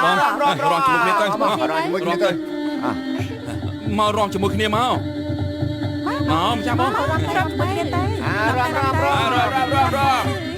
បង រំ រំជាមួយគ្នាទៅ រំជាមួយគ្នាទៅ មករំជាមួយគ្នាមកមកម្ចាស់បង មករំទៅជាមួយគ្នាទៅ អារំរំរំ រំរំរំរំ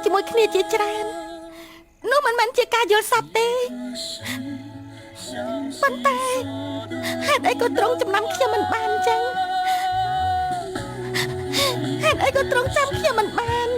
ជាមួយគ្នាជាច្រើននោះមិនមែនជាការយល់សប្តិទេប៉ុន្តែហេតុអីក៏ត្រង់ចំណាំខ្ញុំមិនបានអញ្ចឹងហេតុអីក៏ត្រង់ចាំខ្ញុំមិនបាន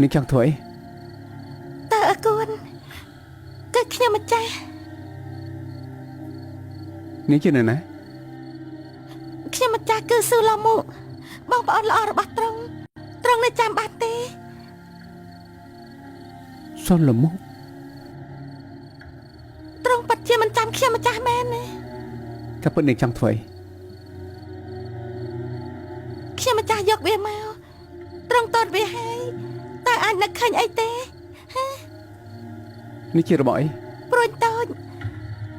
នាងចង់ធ្វើអី តើអគុណគឺខ្ញុំម្ចាស់ នាងជានរណា ខ្ញុំម្ចាស់គឺស៊ូឡូមុបងប្អូនល្អរបស់ត្រង់ត្រង់នៅចាំបានទេ សុនលមុ ត្រង់ពិតជាមិនចាំខ្ញុំម្ចាស់មែនទេ តែពិតនាងចង់ធ្វើអី ខ្ញុំម្ចាស់យកវាមកត្រង់តតវាហើយតើអាចនឹកឃើញអីទេ នេះជារបស់អី ព្រួយតូច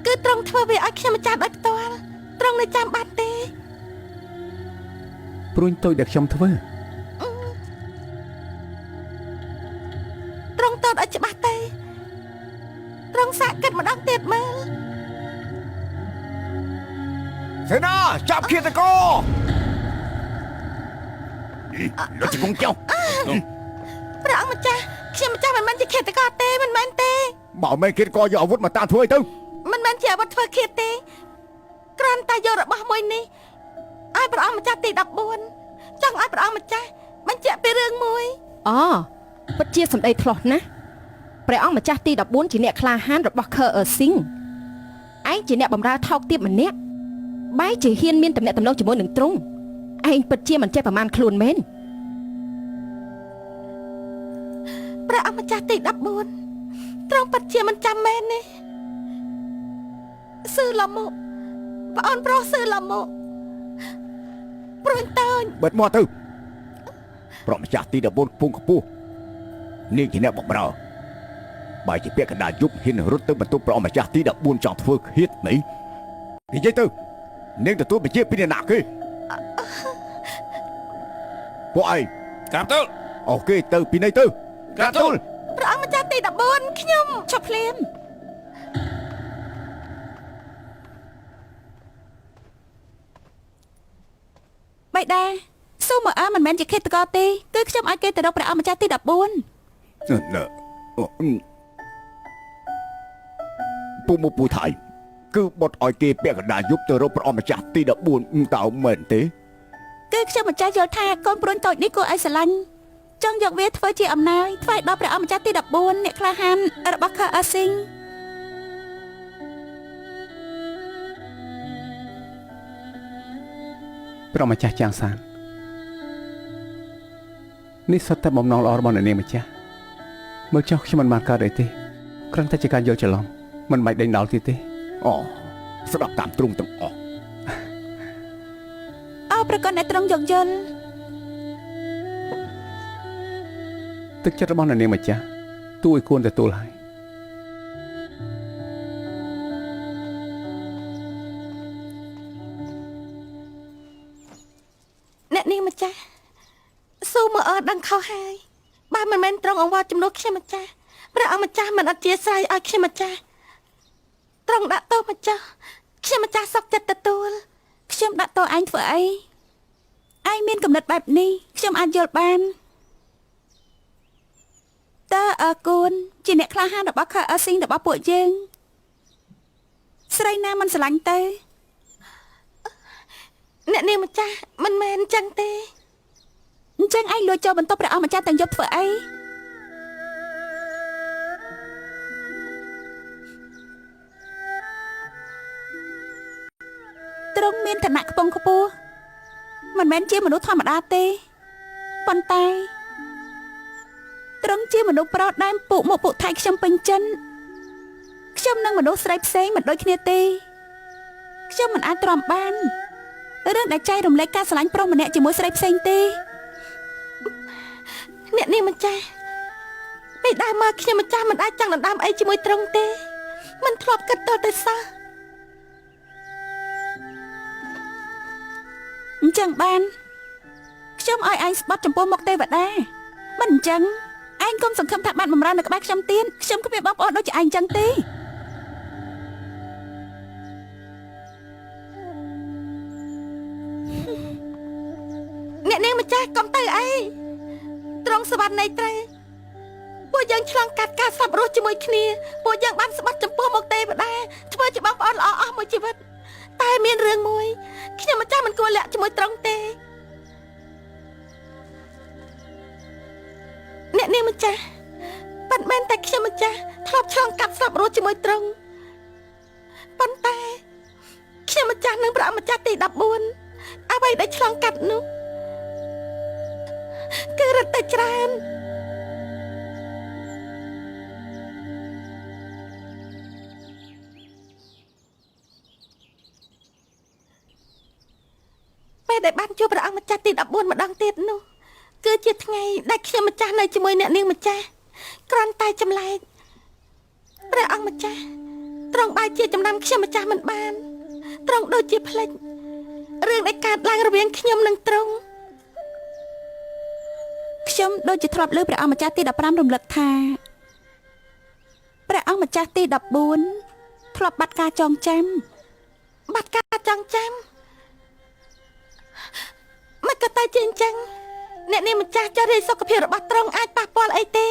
គឺត្រង់ធ្វើវាឲ្យខ្ញុំម្ចាស់ដោយផ្ទាល់ត្រង់នៅចាំបានទេ ព្រួញតូចដែលខ្ញុំធ្វើ ត្រង់តតឲ្យច្បាស់ទេត្រង់សាកគិតម្ដងទៀតមើល សេនាចាប់ឃាតករ លោកជង្គង់ចុះ ព្រះអង្គម្ចាស់ខ្ញុំម្ចាស់មិនមែនជាឃាតករទេមិនមែនទេ បើមិនឃាតករយកអាវុធមកតាមធ្វើអីទៅ មិនមែនជាអាវុធធ្វើឃាតទេគ្រាន់តែយករបស់មួយនេះឲ្យព្រះអង្គម្ចាស់ទី14ចង់ឲ្យព្រះអង្គម្ចាស់បញ្ជាក់ពីរឿងមួយ អូពិតជាសម្ដីថ្លោះណាស់ព្រះអង្គម្ចាស់ទី14ជាអ្នកក្លាហានរបស់ខឺអឺស៊ីងឯងជាអ្នកបម្រើថោកទាបម្នាក់បែរជាហ៊ានមានតំណែងតំណងជាមួយនឹងទ្រង់ឯងពិតជាមិនចេះប្រមាណខ្លួនមែន ព ព្រះអង្គម្ចាស់ទី14ត្រង់ពិតជាមិនចាំមែនទេស៊ឺឡាមុប្អូនប្រុសស៊ឺឡាមុព្រួយតើញ បិទមាត់ទៅព្រះម្ចាស់ទី14ពងខ្ពស់នាងជាអ្នកបម្រើបើជាពាក្យកណ្ដាលយប់ហ៊ានរត់ទៅបន្ទប់ព្រះម្ចាស់ទី14ចង់ធ្វើឃាតនេះនិយាយទៅនាងទទួលបញ្ជាពីអ្នកណាគេពួកឯង ក្រាបទូល អូគេទៅពីនេះទៅ ក្រាបទូល ព្រះអង្គម្ចាស់ទី14ខ្ញុំ ឈប់ភ្លាមបៃតាស៊ូម៉ូអើមិនមែនជាឃាតករទេគឺខ្ញុំឲ្យគេទៅរកព្រះអង្គម្ចាស់ទី14 ណែពូមកពូថៃគឺបត់ឲ្យគេពាក់កណ្ដាលយប់ទៅរកព្រះអង្គម្ចាស់ទី14តើមែនទេ គឺខ្ញុំម្ចាស់យល់ថាកូនព្រួញតូចនេះគួរឲ្យស្រឡាញ់ចង់យកវាធ្វើជាអំណោយថ្វាយដល់ព្រះអង្គម្ចាស់ទី14អ្នកក្លាហានរបស់ខើអាស៊ីង ព្រះម្ចាស់ចាងសាននេះសុទ្ធតែបំណងល្អរបស់អ្នកនាងម្ចាស់មើលចុះខ្ញុំមិនបានកើតអីទេគ្រាន់តែជាការយល់ច្រឡំមិនបាច់ដេញដោលទៀតទេ អូស្ដាប់តាមទ្រង់ទាំងអស់ អរប្រគុណអ្នកទ្រង់យោគយល់ ទឹកចិត្តរបស់អ្នកនាងម្ចាស់ទួឲ្យគួរទទួលហើយ អ្នកនាងម្ចាស់ស៊ូមកអើដឹងខុសហើយបើមិនមែនត្រង់អង្វរជំនួសខ្ញុំម្ចាស់ព្រះអង្គម្ចាស់មិនអធិស្ឋានឲ្យខ្ញុំម្ចាស់ត្រង់ដាក់ទោសម្ចាស់ខ្ញុំម្ចាស់សុខចិត្តទទួល ខ្ញុំដាក់តោឯងធ្វើអីឯងមានកំណត់បែបនេះខ្ញុំអាចយល់បានតើអើគួនជាអ្នកក្លាហានរបស់ខើអស៊ីងរបស់ពួកយើងស្រីណាមិនស្រឡាញ់ទៅ អ្នកនាងម្ចាស់មិនមែនអញ្ចឹងទេ អញ្ចឹងឯងលួចចូលបន្ទប់ព្រះអង្គម្ចាស់ទាំងយប់ធ្វើអីទ្រង់មានឋានៈខ្ពង់ខ្ពស់មិនមែនជាមនុស្សធម្មតាទេប៉ុន្តែទ្រង់ជាមនុស្សប្រុសដែលពុកមកពុកថៃខ្ញុំពេញចិនខ្ញុំនិងមនុស្សស្រីផ្សេងមិនដូចគ្នាទេខ្ញុំមិនអាចទ្រាំបានរឿងដែលចែករំលែកការស្រឡាញ់ប្រុសម្នាក់ជាមួយស្រីផ្សេងទេ អ្នកនាងម្ចាស់ពេលដើមមកខ្ញុំម្ចាស់មិនអាចចង់ដណ្ដើមអីជាមួយត្រង់ទេមិនធ្លាប់គិតដល់តែសោះ អញ្ចឹងបានខ្ញុំឲ្យឯងស្បត់ចំពោះមុខទេវតាមិនអញ្ចឹងឯងកុំសង្ឃឹមថាបានបំរើនៅក្បែរខ្ញុំទៀតខ្ញុំគ្មានបងប្អូនដូចជាឯងអញ្ចឹងទេ អ្នកនាងម្ចាស់កុំទៅអីត្រង់សវណ្ណនៃត្រូវពួកយើងឆ្លងកាត់ការស្លាប់រស់ជាមួយគ្នាពួកយើងបានស្បត់ចំពោះមុខទេវតាធ្វើជាបងប្អូនល្អអស់មួយជីវិតតែមានរឿងមួយខ្ញុំម្ចាស់មិនគួរលាក់ជាមួយត្រង់ទេអ្នកនាងម្ចាស់ប៉ិនមែនតែខ្ញុំម្ចាស់ធ្លាប់ឆ្លងកាត់ស្លាប់រស់ជាមួយត្រង់ប៉ុន្តែខ្ញុំម្ចាស់និងព្រះអង្គម្ចាស់ទី14អ្វីដែលឆ្លងកាត់នោះគឺរត់តែច្រើនពេលដែលបានជួបព្រះអង្គម្ចាស់ទី14ម្ដងទៀតនោះគឺជាថ្ងៃដែលខ្ញុំម្ចាស់នៅជាមួយអ្នកនាងម្ចាស់គ្រាន់តែចម្លែកព្រះអង្គម្ចាស់ទ្រង់បែរជាចំណាំខ្ញុំម្ចាស់មិនបានទ្រង់ដូចជាភ្លេចរឿងដែលកើតឡើងរវាងខ្ញុំនិងទ្រង់ ខ្ញុំដូចជាធ្លាប់លើព្រះអង្គម្ចាស់ទី15រំលឹកថាព្រះអង្គម្ចាស់ទី14ធ្លាប់បាត់ការចងចាំ បាត់ការចងចាំមិនក៏ទៅជាអញ្ចឹងអ្នកនាងម្ចាស់ចរិយសុខភាពរបស់ទ្រង់អាចប៉ះពាល់អីទេ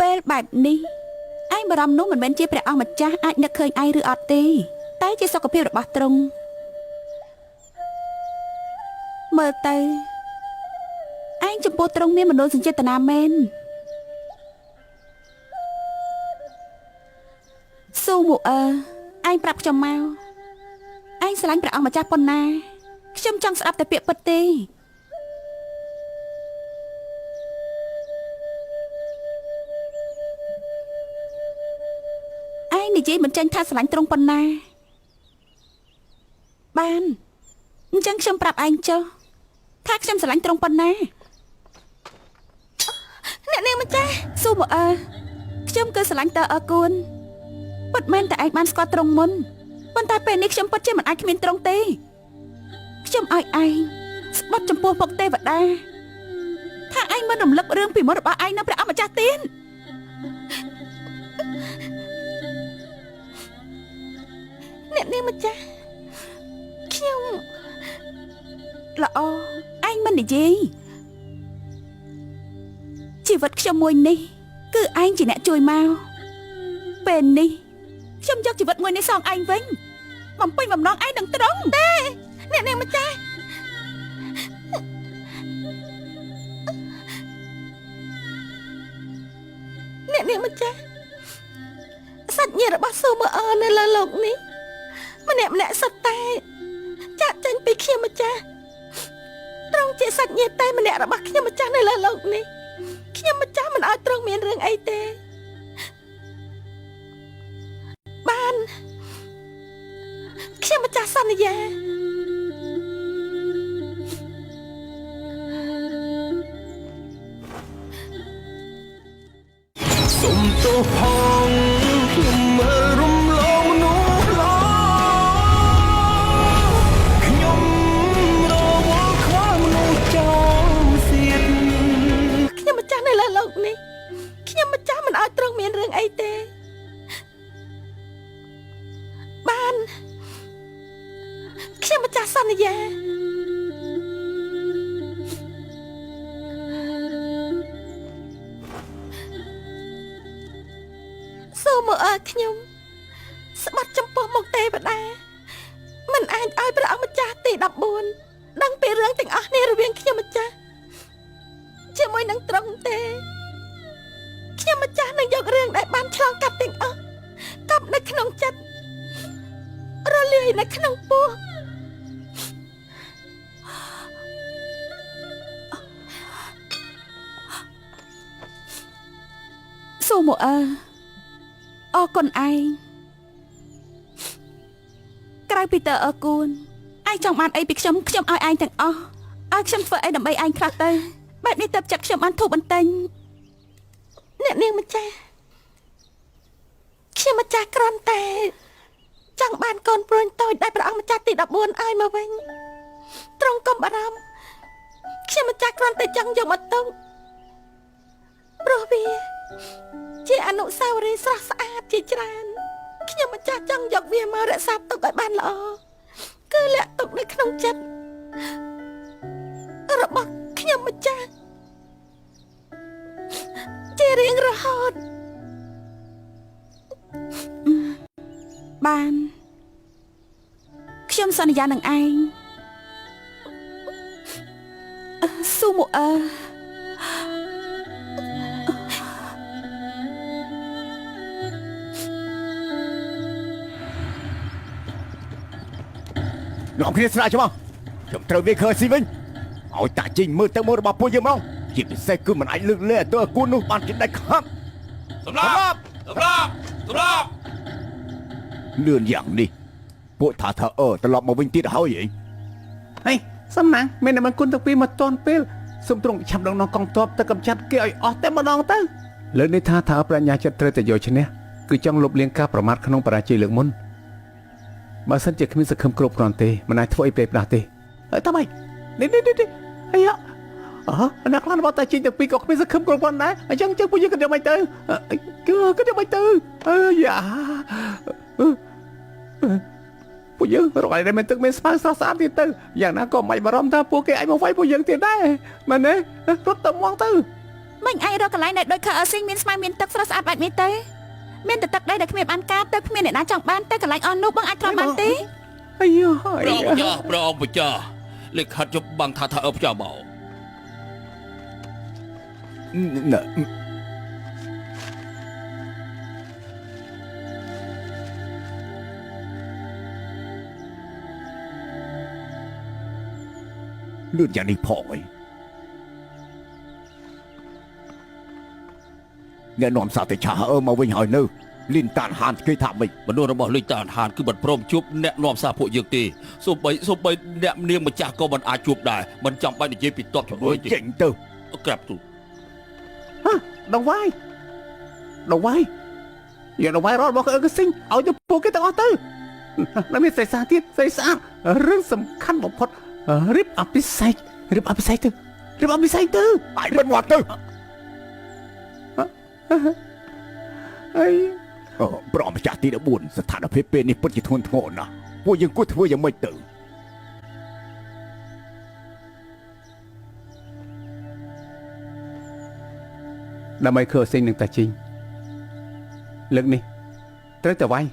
ពេលបែបនេះឯងបារម្ភនោះមិនមែនជាព្រះអង្គម្ចាស់អាចនឹកឃើញឯងឬអត់ទេតែជាសុខភាពរបស់ទ្រង់មើលទៅឯងចំពោះទ្រង់មានមនោសញ្ចេតនាមែនស៊ូមូអើឯងប្រាប់ខ្ញុំមកឯងស្រឡាញ់ព្រះអង្គម្ចាស់ប៉ុណ្ណាខ្ញុំចង់ស្ដាប់តែពាក្យពិតទេ យាយមិនចេញថាស្រឡាញ់ត្រង់ប៉ុណ្ណាបានអញ្ចឹងខ្ញុំប្រាប់ឯងចុះថាខ្ញុំស្រឡាញ់ត្រង់ប៉ុណ្ណាអ្នកនាងម្ចាស់ស៊ូមកអើខ្ញុំគឺស្រឡាញ់តើអើគួនពិតមែនតែឯងបានស្គាល់ត្រង់មុនប៉ុន្តែពេលនេះខ្ញុំពិតជាមិនអាចគ្មានត្រង់ទេខ្ញុំឲ្យឯងស្បត់ចំពោះពុកទេវតាថាឯងមិនរំលឹករឿងពីមុនរបស់ឯងនៅព្រះអង្គម្ចាស់ទៀតអ្នកនាងម្ចាស់ខ្ញុំល្អឯងមិននិយាយជីវិតខ្ញុំមួយនេះគឺឯងជាអ្នកជួយមកពេលនេះខ្ញុំយកជីវិតមួយនេះសងឯងវិញបំពេញបំណងឯងនឹងត្រង់ទេអ្នកនាងម្ចាស់អ្នកនាងម្ចាស់សាច់ញាតិរបស់ស៊ូម៉ាអឺនៅលើលោកនេះម្នាក់ម្នាក់សុទ្ធតែចាក់ចេញពីខ្ញុំម្ចាស់ត្រង់ជាសាច់ញាតិតែម្នាក់របស់ខ្ញុំម្ចាស់នៅលើលោកនេះខ្ញុំម្ចាស់មិនឲ្យត្រង់មានរឿងអីទេបានខ្ញុំម្ចាស់សន្យាសុំទោសផងខ្ញុំមើលរំលងមនុស្សល្អខ្ញុំរវល់ខ្វល់មនុស្សចោលសៀតខ្ញុំម្ចាស់នៅលើលោកនេះខ្ញុំម្ចាស់មិនឲ្យត្រង់មានរឿងអីទេបានខ្ញុំម្ចាស់សន្យាសូមអើខ្ញុំស្បត់ចំពោះមុខទេវតាមិនអាចឲ្យព្រះអង្គម្ចាស់ទី14ដឹងពីរឿងទាំងអស់នេះរវាងខ្ញុំម្ចាស់ជាមួយនឹងត្រង់ទេខ្ញុំម្ចាស់នឹងយករឿងដែលបានឆ្លងកាត់ទាំងអស់កប់នៅក្នុងចិត្តរលាយនៅក្នុងពោះសូមអើអរគុណឯងក្រៅពីតើអរគុណឯងចង់បានអីពីខ្ញុំខ្ញុំឲ្យឯងទាំងអស់ឲ្យខ្ញុំធ្វើអីដើម្បីឯងខ្លះទៅបែបនេះទៅចិត្តខ្ញុំបានធូរបន្តិចអ្នកនាងម្ចាស់ខ្ញុំម្ចាស់គ្រាន់តែចង់បានកូនព្រួញតូចដែលព្រះអង្គម្ចាស់ទី14ឲ្យមកវិញត្រង់កុំបារម្ភខ្ញុំម្ចាស់គ្រាន់តែចង់យកមកទុកព្រោះវាជាអនុស្សាវរីយ៍ស្រស់ស្អាតជាច្រើនខ្ញុំម្ចាស់ចង់យកវាមករក្សាទុកឲ្យបានល្អគឺលាក់ទុកនៅក្នុងចិត្តរបស់ខ្ញុំម្ចាស់ជារៀងរហូតបានខ្ញុំសន្យានឹងឯងស៊ូមអើនាំគ្នាស្រាច្បាស់ខ្ញុំត្រូវវាខើស៊ីវិញឲ្យតាជីងមើលទៅមករបស់ពួកយើងមកជាពិសេសគឺមិនអាចលើកលែងឲ្យទៅគួននោះបានជាដាច់ខាត់សម្លាប់សម្លាប់សម្លាប់លឿនយ៉ាងនេះពួកថាថាអឺត្រឡប់មកវិញទៀតហើយហីហេសំណាងមានតែមិនគុណទាំងពីរមកទាន់ពេលសូមទ្រង់ឆាប់ដឹកនាំកងទ័ពទៅកម្ចាត់គេឲ្យអស់តែម្ដងទៅលើនេះថាថាប្រាជ្ញាចិត្តត្រូវតែយកឈ្នះគឺចង់លុបលាងការប្រមាថក្នុងបរាជ័យលើកមុនបើសិនជាគ្មានសង្ឃឹមគ្រប់គ្រាន់ទេមិនអាចធ្វើអីប្រេផ្ដាស់ទេហើយតាមអីនេះនេះនេះអាយ៉ាអើអ្នកខ្លះរបស់តាជីងទាំងពីរក៏គ្មានសង្ឃឹមគ្រប់គ្រាន់ដែរអញ្ចឹងចឹងពួកយើងក៏យកមិនទៅគឺក៏យកមិនទៅអើយ៉ាពួកយើងរកឲ្យមានទឹកមានស្មៅស្រស់ស្អាតទៀតទៅយ៉ាងណាក៏មិនបារម្ភថាពួកគេអាចមកវាយពួកយើងទៀតដែរមែនទេរត់ទៅមកទៅមិនអាចរកកន្លែងដែលដូចខើអស៊ីងមានស្មៅមានទឹកស្រស់ស្អាតបែបនេះទេមានតែទឹកដីដែលគ្មានបានការទៅគ្មានអ្នកណាចង់បានតែកន្លែងអស់នោះបងអាចទ្រាំបានទេអាយព្រះអង្គម្ចាស់លិខិតជប់បាំងថាថាអើផ្ចាមក ណែលឿនយ៉ាងនេះផងអីអ្នកនាំសាតិឆាអើមកវិញហើយនៅ លីនតានហានគេថាម៉េច មនុស្សរបស់លីតានហានគឺមិនព្រមជួបអ្នកនាំសារពួកយើងទេសូម្បីសូម្បីអ្នកនាងម្ចាស់ក៏មិនអាចជួបដែរមិនចាំបាច់និយាយពីតបជំនួយទេ ចេញទៅ ក្រាបទូល ដងវាយដងវាយយកដងវាយរត់របស់អឺកស៊ីងឲ្យទៅពួកគេទាំងអស់ទៅនៅមានស្រីស្អាតទៀតស្រីស្អាតរឿងសំខាន់បំផុតរៀបអភិសេករៀបអភិសេកទៅរៀបអភិសេកទៅ បាយមិនមាត់ទៅ អី អូព្រះម្ចាស់ទី14ស្ថានភាពពេលនេះពិតជាធ្ងន់ធ្ងរណាស់ពួកយើងគួរធ្វើយ៉ាងម៉េចទៅ ដើម្បីខើសេងនឹងតាជីងលើកនេះត្រូវតែវាយ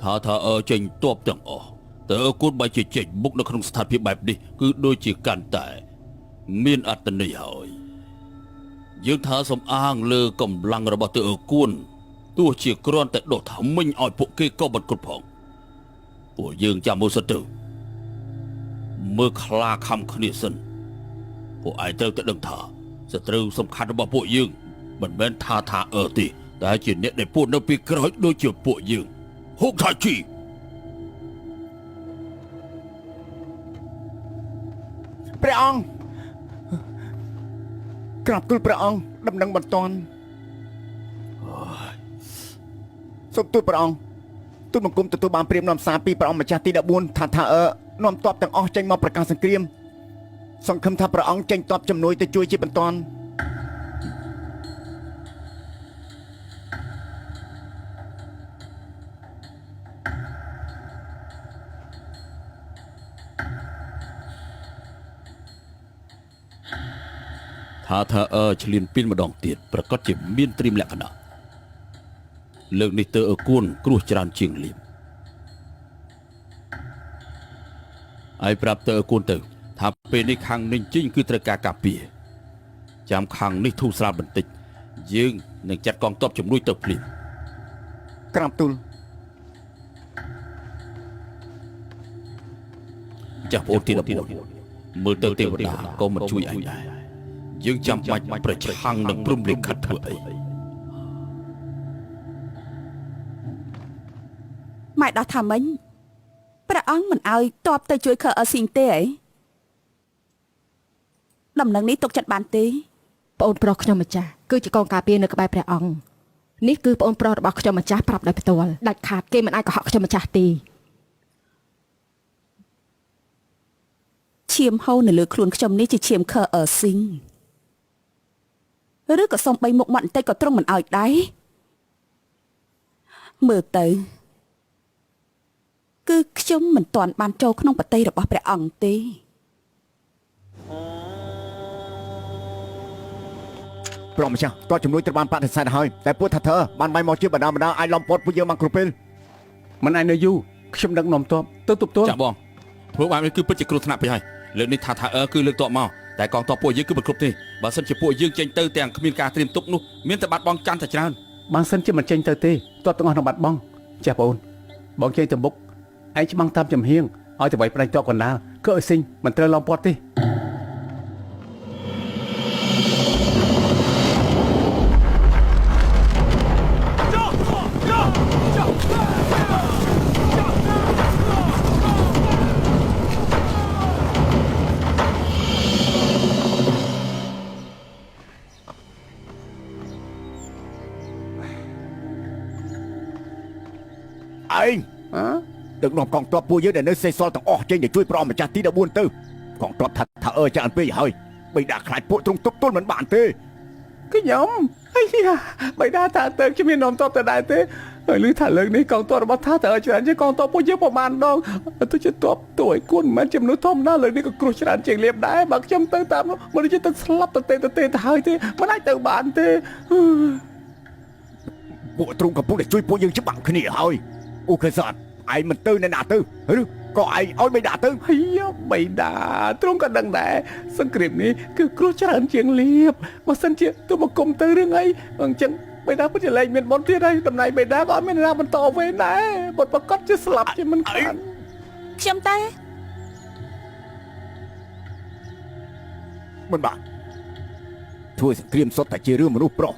ថាថាអឺចេញតបទាំងអស់តើគូនបើជាចេញមុខនៅក្នុងស្ថានភាពបែបនេះគឺដូចជាកាន់តែ មានអត្តន័យហើយយើងថាសំអាងលើកម្លាំងរបស់តើគួនទោះជាគ្រាន់តែដុសថ្មិញឲ្យពួកគេក៏មិនគ្រប់ផងពួកយើងចាំមើលសិនទៅមើលខ្លាខំគ្នាសិនពួកឯងត្រូវតែដឹងថាសត្រូវសំខាន់របស់ពួកយើងមិនមែនថាថាអឺទេតែជាអ្នកដែលពួននៅពីក្រោយដូចជាពួកយើងហុកថាជី ព្រះអង្គក្រាបទូលព្រះអង្គដំណឹងបន្ទាន់សូមទូលព្រះអង្គទូលបង្គំទទួលបានព្រាមនាំសារពីព្រះអង្គម្ចាស់ទី14ថាថាអឺនាំទ័ពទាំងអស់ចេញមកប្រកាសសង្គ្រាមសង្ឃឹមថាព្រះអង្គចេញទ័ពជំនួយទៅជួយជាបន្ទាន់ ថាថាអឺឆ្លៀនពីនម្ដងទៀតប្រកាសជាមានត្រៀមលក្ខណៈលើកនេះទៅអគួនគ្រោះច្រើនជាងលៀបឲ្យប្រាប់ទៅអគួនទៅថាពេលនេះខាងនេះជីងគឺត្រូវការការពារចាំខាងនេះធូរស្រាលបន្តិចយើងនឹងចាត់កងទ័ពជំនួយទៅភ្លាម ក្រាបទូល ចាស់ប្អូនទី14មើលទៅទេវតាក៏មិនជួយឯងដែរយើងចាំបាច់ប្រឆាំងនឹងព្រំលិខិតធ្វើអី ម៉ែដោះថាមិញព្រះអង្គមិនអោយតបទៅជួយខើអស៊ីងទេអីដំណឹងនេះទុកចិត្តបានទេ ប្អូនប្រុសខ្ញុំម្ចាស់គឺជាកងការពារនៅក្បែរព្រះអង្គនេះគឺប្អូនប្រុសរបស់ខ្ញុំម្ចាស់ប្រាប់ដោយផ្ទាល់ដាច់ខាតគេមិនអាចកុហកខ្ញុំម្ចាស់ទេ ឈាមហូរនៅលើខ្លួនខ្ញុំនេះជាឈាមខើអស៊ីងឬក៏សំបីមុខមាត់បន្តិចក៏ត្រង់មិនអោយដែរមើលទៅគឺខ្ញុំមិនទាន់បានចូលក្នុងប្រទេសរបស់ព្រះអង្គទេ ព្រះម្ចាស់តើជំនួយត្រូវបានបដិសេធហើយតែពួកថាធើបានបាយមកជាបណ្ដាបណ្ដាអាចឡំពត់ពួកយើងបានគ្រប់ពេល មិនអាចនៅយូរខ្ញុំដឹកនាំទ័ពទៅទប់ទល់ ចាក់បងធ្វើបែបនេះគឺពិតជាគ្រោះថ្នាក់ពេកហើយលើកនេះថាថាអឺគឺលើកតបមកតែកងទ័ពពួកយើងគឺមិនគ្រប់ទេបើសិនជាពួកយើងចេញទៅទាំងគ្មានការត្រៀមទុកនោះមានតែបាត់បង់កាន់តែច្រើន បើសិនជាមិនចេញទៅទេទ័ពទាំងអស់នឹងបាត់បង់ចាស់បងអូនបងចេញទៅមុខឯងច្បាំងតាមចំហៀងឲ្យទៅវាយផ្ដាច់ទ័ពកណ្ដាលគឺឲ្យស៊ីងមិនត្រូវឡំពាត់ទេ ឯងដឹកនាំកងទ័ពពួកយើងដែលនៅសេសសល់ទាំងអស់ចេញទៅជួយព្រះអង្គម្ចាស់ទី14ទៅកងទ័ពថាថាអើច្រើនពេកហើយបិតាខ្លាចពួកទ្រង់ទប់ទល់មិនបានទេ ខ្ញុំអាយ៉ាបិតាថាទៅខ្ញុំមាននាំទ័ពទៅដែរទេហើយឮថាលើកនេះកងទ័ពរបស់ថាទៅច្រើនជាងកងទ័ពពួកយើងប្រហែលដងទោះជាទ័ពទួឲ្យគួនមិនមែនជាមនុស្សធម្មតាលើកនេះក៏គ្រោះច្រើនជាងលៀបដែរបើខ្ញុំទៅតាមមនុស្សទៅស្លាប់ទៅទេទៅទេទៅហើយទេមិនអាចទៅបានទេ ពួកទ្រង់កំពុងតែជួយពួកយើងច្បាំងគ្នាហើយអូខេសាតឯងមិនទៅអ្នកណាទៅឬក៏ឯងឲ្យបិតាទៅ អាយ៉ាបិតាទ្រង់ក៏ដឹងដែរសង្គ្រាមនេះគឺគ្រោះច្រើនជាងលៀបបើសិនជាទូបង្គំទៅរឿងអីអញ្ចឹងបិតាពិតជាលែងមានបុណ្យទៀតហើយតំណែងបិតាក៏អត់មានអ្នកណាបន្តវេនដែរបុតប្រកាសជាស្លាប់ជាមិនខាន ខ្ញុំតែ មិនបានធ្វើសង្គ្រាមសុទ្ធតែជារឿងមនុស្សប្រុស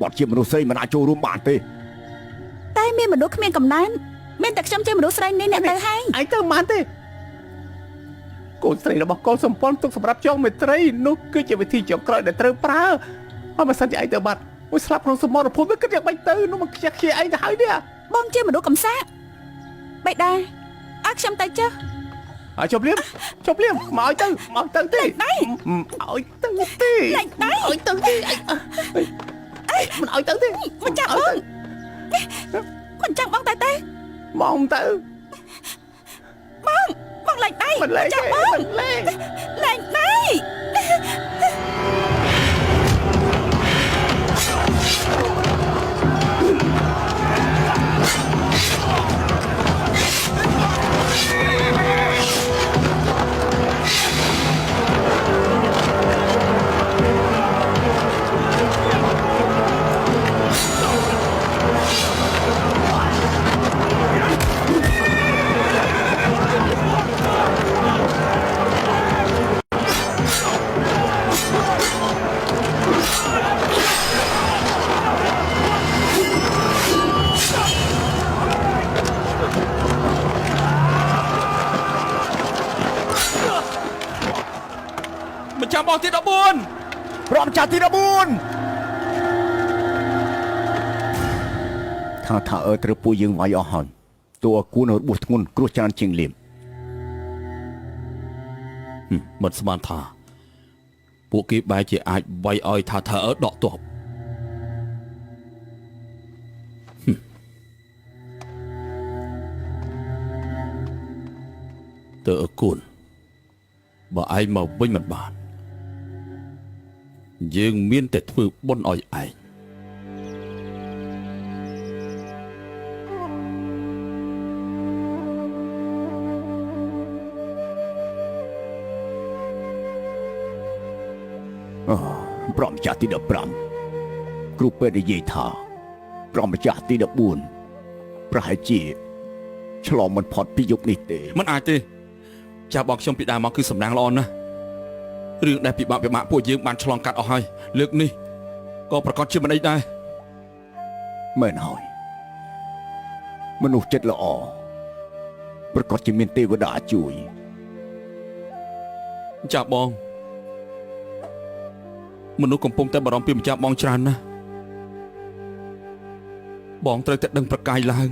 បត់ជាមនុស្សស្រីមិនអាចចូលរួមបានទេតែមានមនុស្សគ្មានកំណើនមានតែខ្ញុំជាមនុស្សស្រីនេះអ្នកទៅហើយឯងទៅមិនបានទេកូនស្រីរបស់កុលសម្ព័ន្ធទុកសម្រាប់ចងមេត្រីនោះគឺជាវិធីចុងក្រោយដែលត្រូវប្រើហើយបើសិនជាឯងទៅបាត់មួយស្លាប់ក្នុងសមរភូមិវាគិតយ៉ាងម៉េចទៅនោះមកខ្ជះខ្ជាយឯងទៅហើយនេះបងជាមនុស្សកំសាកបិតាឲ្យខ្ញុំទៅចុះឲ្យជប់លៀមជប់លៀមមកឲ្យទៅមកទៅទេឲ្យទៅទេឲ្យទៅទេមិនឲ្យទៅទេមិនចាំបងមិនចាំបងតែទេមកទៅបងបងលែងដៃចាំបងលែងដៃម្ចាស់បងទី14ព្រមចាស់ទី14ថាអើត្រូវពួកយើងវាយអស់ហើយតួគួនរបួសធ្ងន់គ្រោះច្រើនជាងលៀមមិនស្មានថាពួកគេបែរជាអាចវាយឲ្យថាអើដកទ័ពទៅអគុណបើឯងមកវិញមិនបានយើងមានតែធ្វើបុណ្យឲ្យឯងព្រមចាស់ទី15គ្រូពេទ្យនិយាយថាព្រមចាស់ទី14ប្រហែលជាឆ្លងមិនផុតពីយប់នេះទេមិនអាចទេចាស់បងខ្ញុំពីដើមមកគឺសំណាងល្អណាស់រឿងដែលពិបាកពួកយើងបានឆ្លងកាត់អស់ហើយលើកនេះក៏ប្រកាសជាមិនអីដែរមែនហើយមនុស្សចិត្តល្អប្រកាសជាមានទេវតាជួយចាស់បងមនុស្សកំពុងតែបារម្ភពីម្ចាស់បងច្រើនណាស់បងត្រូវតែដឹងប្រកាយឡើង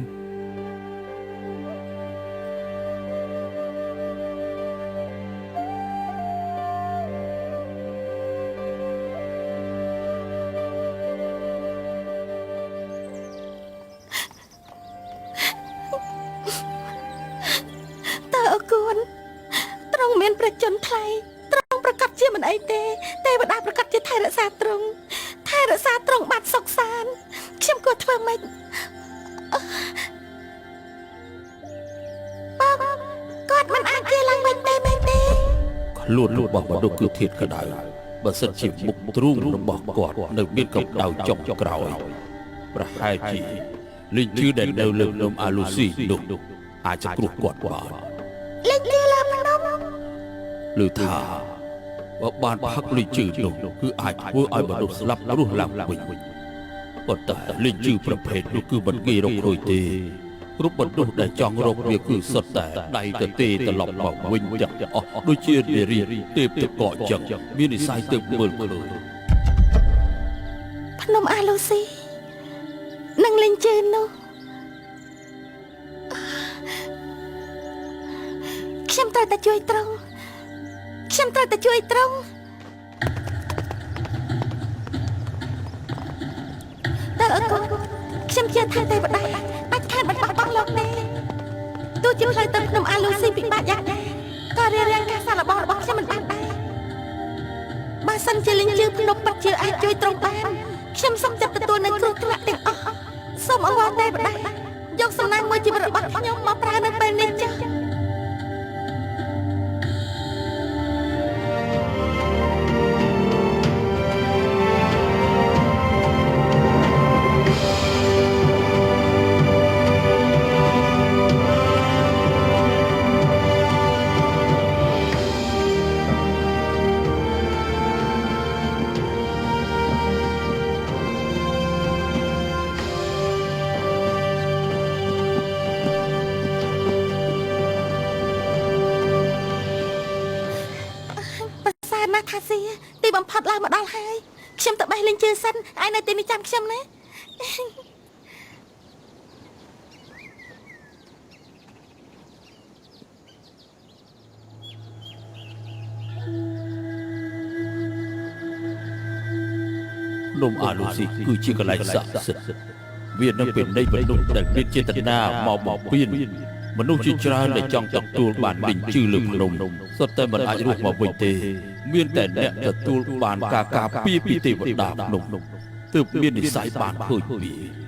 តើអគុណត្រង់មានប្រជជនថ្លៃត្រង់ប្រកាសជាមិនអីទេទេវតាប្រកាសជាថែរក្សាត្រង់ថែរក្សាត្រង់បានសុខសាន្តខ្ញុំគួរធ្វើម៉េចបងគាត់មិនអាចជាឡើងវិញទេមែនទេខ្លួនរបស់មនុស្សគឺធាតុក្តៅបើសិនជាមុខទ្រូងរបស់គាត់នៅមានកម្ដៅចុងក្រោយប្រហែលជាលីងជឺដែលនៅលើភ្នំអាលូស៊ីនោះអាចจะគ្រោះគាត់បានលីងជឺលើភ្នំឬថាបើបានផឹកលីងជឺនោះគឺអាចធ្វើឲ្យមនុស្សស្លាប់រស់ឡើងវិញប៉ុន្តែលីងជឺប្រភេទនោះគឺមិនងាយរកឃើញទេគ្រប់មនុស្សដែលចង់រកវាគឺសុទ្ធតែដៃទៅទេត្រឡប់មកវិញទាំងអស់ដូចជានារីទេពតកកចឹងមាននិស័យទៅមើលឃើញភ្នំអាលូស៊ីនិងលីងជឺនោះខ្ញុំត្រូវតែជួយត្រង់ខ្ញុំត្រូវតែជួយត្រង់តើអើកូនខ្ញុំជឿថាទេវតាដាច់ខាតមិនបោះបង់លោកទេទោះជាផ្លូវទៅភ្នំអាលូស៊ីពិបាកយ៉ាងណាក៏រារាំងការសាកល្បងរបស់ខ្ញុំមិនបានដែរបើសិនជាលីងជឺភ្នំពិតជាអាចជួយត្រង់បានខ្ញុំសូមចាប់ទទួលនៅគ្រោះថ្នាក់ទាំងអស់សូមអង្វរទេវតាយកសំណាងមួយជីវិតរបស់ខ្ញុំមកប្រើនៅពេលនេះចុះ តឡើងមកដល់ហើយខ្ញុំទៅបេះលេងជើសិនឯងនៅទីនេះចាំខ្ញុំណា នំអាលូស៊ីគឺជាកន្លែងស័ក្តិសិទ្ធិវានឹងเป็นនៃមនុស្សដែលមានចេតនាមកបំពេញមនុស្សជាច្រើនដែលចង់ទទួលបានលិញជឿលើភ្នំសុទ្ធតែមិនអាចរស់មកវិញទេមានតែអ្នកទទួលបានការការពារពីទេវតាភ្នំទើបមាននិស័យបានឃើញវា